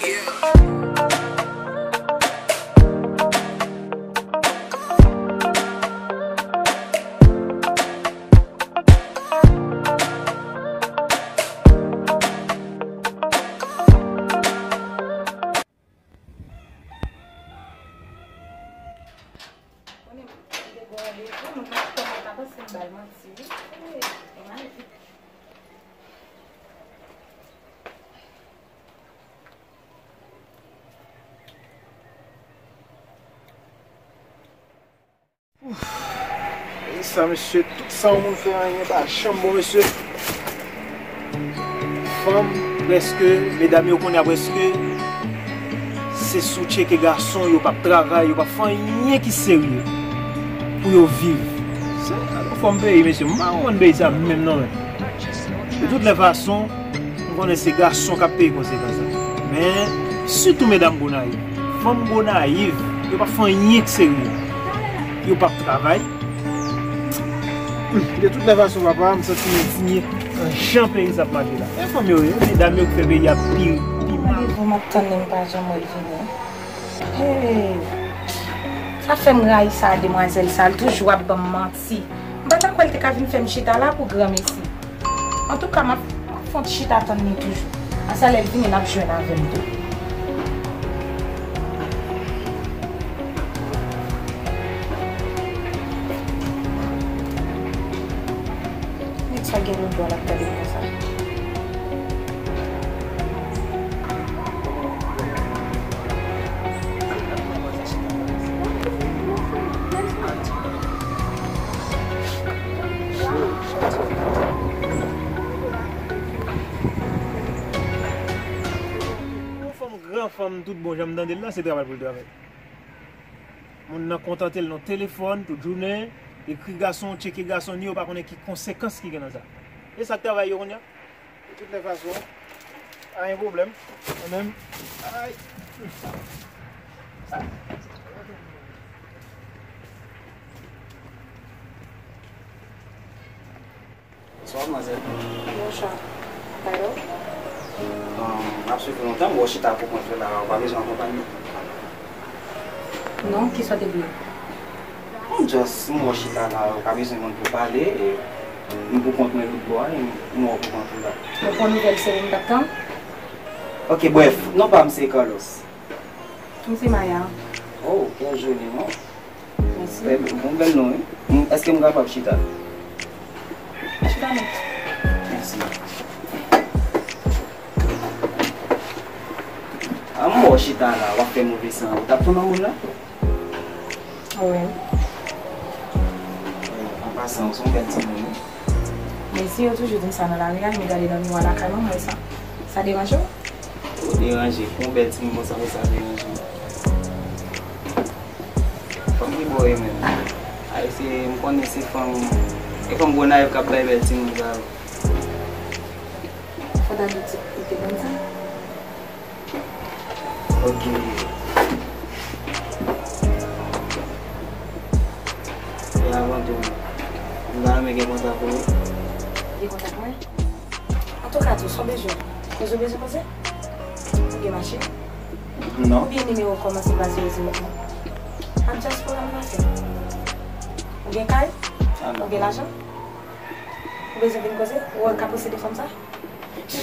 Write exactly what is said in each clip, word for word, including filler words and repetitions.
Konnen m te gen yon randevou, moun nan konnen pa panse m ba l manti, wi. Hey, e manje. Ouf. E sa, mesye, tout sa yon moun fè anyen pa janm bon, mesye. Fanm, prèske, medam yo kounye a prèske, se sou tcheke gason, yo p ap travay, yo p ap fè anyen ki serye pou yo viv. Se, alò, fanm peyi, mesye, m pa konprann peyi sa menm non, men. De tout lè fason, m konnen se gason k ap peye konsekans la. Men, sitou medam Gonayiv. Fanm Gonayiv, yo p ap fè anyen k serye. Yo p ap travay. De tout lè fason, papa, m santi m endinye nan jan peyi sa ap mache la. E fanm yo ye, medam yo k fè peyi a pi, pi mal. Randevou m ap tann li, m pa janm wè l vini. Hey! Sa fè m rayi sa, demwazèl sa, l toujou ap ban m manti. M pa ta kwè l te ka vin fè m chita la pou granmesi. Antouka, m ap, m ap fè yon ti chita tann li toujou. Ansa lè l vini, n ap jwenn avè l tou. Nèg sa gen lòt bò l ap gade m konsa. Yon fanm, gran fanm, tout bon jan m tande l la, se travay pou l travay. Moun nan kontante l nan telefòn tout jounen, ekri gason, tcheke gason, ni yo pa konnen ki konsekans ki gen nan sa. E sa k travay yo kounye a? De tout lè fason, pa gen pwoblèm. Mwen menm, ay. Bonswa, manzè. Bonswa. Pardon? Ahn, m ap swiv ou lontan, m wè w chita pou kont ou la, ou pa bezwen akonpanye? Non, kisa w te vle? Non, just, m wè w chita la, ou pa bezwen moun pou pale, e m pou kont mwen lòt bò a, e m wè w pou kont ou la. Ou pran nouvèl se ou m t ap tann? Ok, brèf, non pa m se Carlos. M se Maya. Oh, kèl joli non. Mèsi. Bèl, bon bèl non, wi. M, èske m kapab chita? Chita non. Mèsi. A, m wè w chita la, w ap fè move san, ou t ap tounen moun la? Wi. An pasan, ou se yon bèl timoun, wi. Mèsi, yo toujou di m sa nan lari a, m gade nan miwa lakay mwen, m wè sa. Sa deranje w? Ou deranje, pou yon bèl timoun konsa, pou sa deranje. Fanm ki bò w ye menm? Ay, se, m konnen se fanm, e fanm Gonayiv k ap bay bèl timoun sa yo. Fò w ta di ti, ou te konn sa? Ok. E avan tou, m ta renmen gen kontak ou wi. Gen kontak mwen? Antouka tou, sa w bezwen? Koze w bezwen koze? Ou gen machin? Non. Oubyen nimewo w kòmanse pa zewo zewo en? Ak dyaspora m pa fè. Ou gen kay? Ah non. Ou gen lajan? Ou bezwen vin koze? Ou wè w ka posede fanm sa?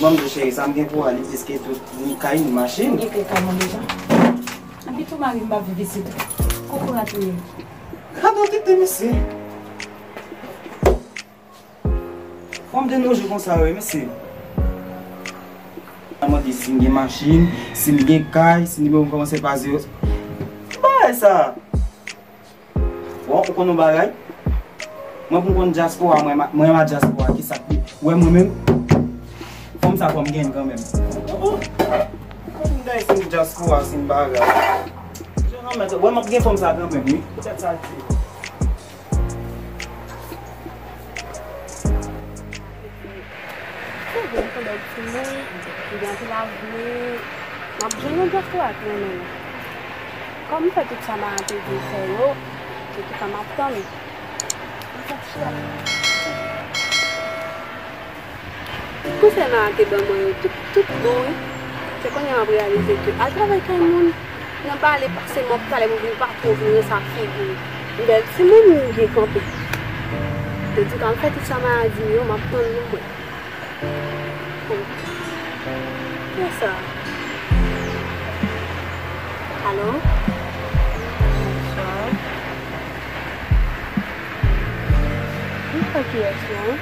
Bon, m di cheri, sa m gen pou al, li plis ke tout, ni kay, ni machin. Li gen kay mwen deja. Epi tou mari m pa viv isit. Kokorat ou ye. Gade yon tete mesye. Fanm de nos jours konsa yo ye, mesye. Mwen mande si m gen machin, si m gen kay, si nimewo m kòmanse pa zewo. Ki bagay sa? Bon, ou konn yon bagay? Mwen pou m konn dyaspora, mwen, mwen renmen dyaspora, ki sa k pi. Ou wè mwen menm? Fanm sa fò m gen l kanmenm. Oh, oh. Konn bagay si m dyaspora, si m bagay. Jeran mèt, wè m ap gen fanm sa kanmenm, wi. Poutèt sa l di. Se vre, m se bèl timoun, m gen anpil avni, m ap jwenn yon dyaspora ki renmen m. Kòm m fè tout sa madan te vle fè yo, se tout sa m ap tann. M santi chè. Tout konsèy madan te ban mwen yo, tout, tout bon, wi. Se kounye a m ap reyalize ke al travay kay moun, nan bale pase m ap talè pou vin patwon vin ranse ak figi m. Bèl timoun m gen kanpe. Yo di ka m fè tout sa maladi m yo, m ap tann pou mwen. Oh. Kiyès sa? Alo? Bonswa. M pa kiyès non.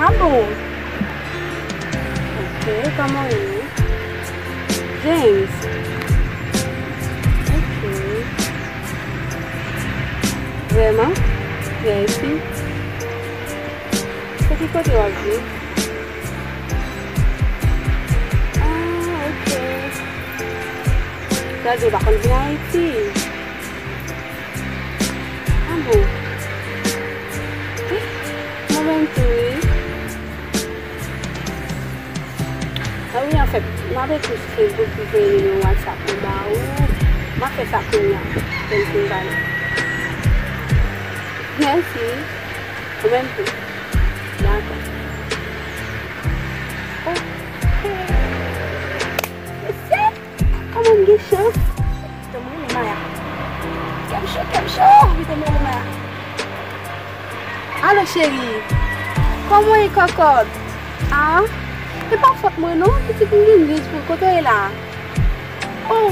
Ah bon? Ok, kòman w ye? James. Ok. Vrèman? Vye fi. Se ki kote w ap viv? Ah, ok. Sa di w pa konn vin Ayiti? Ah bon? Wi, mwen menm tou, wi. Ah wi, anfèt, m ap ekri sou Facebook pou voye nimewo WhatsApp mwen ba ou. M ap fè sa kounye a, lè m fin pale. Mèsi. Ou menm tou. Dakò. Ok. Mesye, kòman m gen chans? Pitit mwen renmen Maya. Kè m cho, kè m cho, pitit mwen renmen Maya. Alo, cheri. Kòman w ye, kòkòt? Ah, e pa fòt mwen, non. Pitit, m gen news pou w. Kote w ye la? Oh,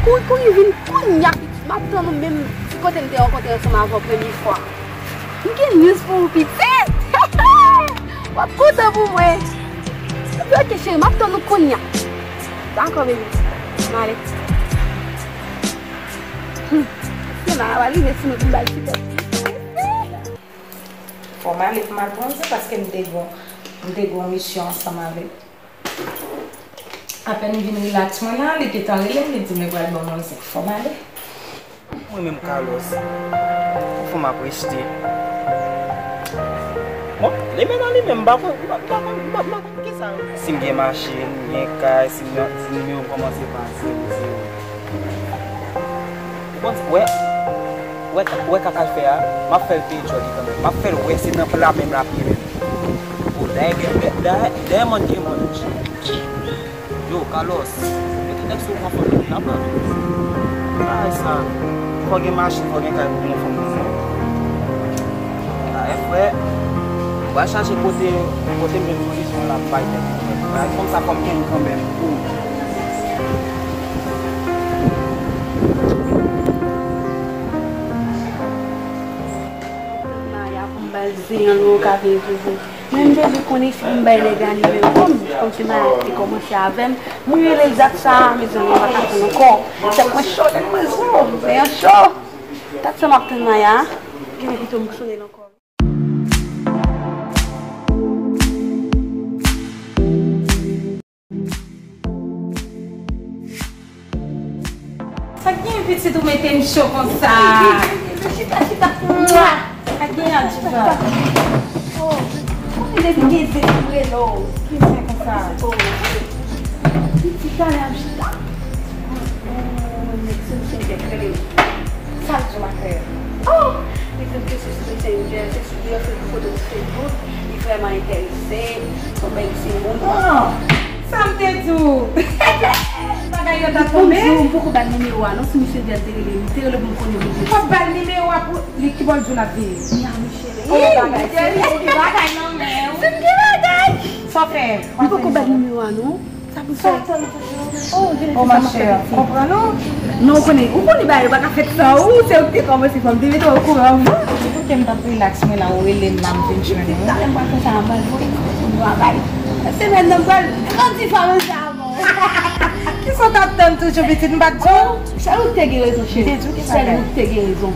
kouri, kouri vin kounye a, pitit. M ap tann ou menm ti kote n te rankontre ansanm avè w premye fwa. M gen news pou ou, pitit. W ap kontan pou mwen. Epi, ok, cheri, m ap tann ou kounye a. Dakò, baby. M ale. Hmm. Se la, a rive sou mwen pou m ba l ti tèt. Fò m ale pou m al bwonze paske m te gon, m te gon misyon ansanm avè l. Apèn m vin rilaks mwen la, li gentan rele m, li di m li pral ban mwen zen. Fò m ale. Mwen menm, Carlos, yon fanm ap rejte. Bon, li menm nan li menm, m pa konn, m pa, m pa konn, m pa, m pa konn kisa. Si m gen machin, m gen kay, si m gen, si nimewo kòmanse pa zewo zewo. Ou konn, wè, wè, wè kaka l fè a, m ap fè l peye djòl li kanmenm. M ap fè l wè se nan pla menm l ap ye menm. O, dayè, dayè, dayè, dayè mòn gen mòn, monchè. Yo, Carlos, mete tèks ou pran fanm nan, n ap pran. Bagay sa, fò gen machin, fò gen kay pou yon fanm konsa. Dayè, frè, ou al chache kote, kote m jwenn pozisyon l ap bay tèt li, frè. Bagay konsa, fò m gen kanmenm. Maya pou m ba l zen an, nou ka vin viv. Mwen, m bezwen konnen si pou m bay nèg la nimewo m, kòmsi Maya te kòmanse avè m. Mwen rele l dat sa a, mezanmi, m pa ka tann ankò. Tèt mwen cho, tèt mwen cho, zen an cho. Dat sa m ap tann Maya, genlè pito m sonde l ankò. Sa k gen pitit ou mete m cho konsa? Chita, chita. Mwa! Sa k gen an chita? Oh, ou vin depi gen zen pou rele w. Ki zen konsa? Oh, pitit talè ap chita. Oh, nèg sou messenger k rele m. Sa l di w, ma chère? Oh, li di m ke se sou messenger, se sou li an fè foto sou Facebook, li vrèman enterese, se yon bèl timoun. Oh, sa m te di w. Bagay yo ta tonbe. Li di w, m poko ba l nimewo a non, sou messenger l te rele m, li te rele pou m konnen pou l te. Ou p ap ba l nimewo a pou li, ki bò l di w l ap viv? Miami, cheri. Oh, bagay, cheri, ou gen bagay nan men w. Se m gen bagay. Sa w fè? M poko ba l nimewo a non. Sa pou fè? Oh, ma chère, konprann ou? Non, ou konnen, ou konnen bagay yo pa ka fèt san ou, se ou ki te kòmanse fè m te mete w okouran avan. Poutèt m t ap rilaks mwen la, ou rele m la, m vin jwenn ou. Talè m pral fè sa, m pral voye kote pou nou travay. Semèn nan m pral grandi fanmi sa avan. Kisa w t ap tann toujou, pitit, m pa t di w? Sèl ou ki te gen rezon, cheri. M te di w ki bagay? Sèl ou ki te gen rezon.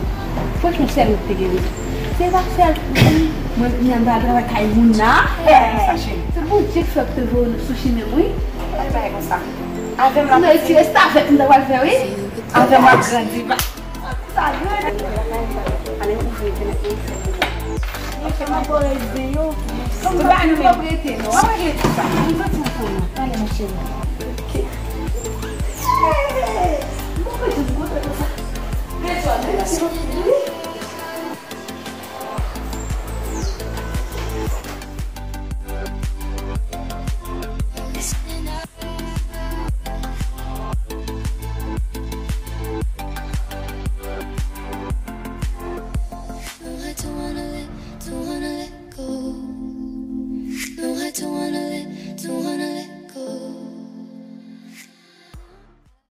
Fransman, sèl ou ki te gen rezon. Se pa sèl mwen, mwen, m al travay kay moun la. Sa, cheri. Se Bondye ki fè pou te voye w sou chimen m, wi. Bagay konsa. Avè m la. Non, ti restavèk m ta pral fè, wi. Avè m ap grandi. Sa grandi. Ale ouvri fenèt mwen fè. Mwen fè m ap rete yo. Kòm sa, mwen p ap rete, non. Mwen rete sa. Mwen santi m fò, non. Ale, mon cheri.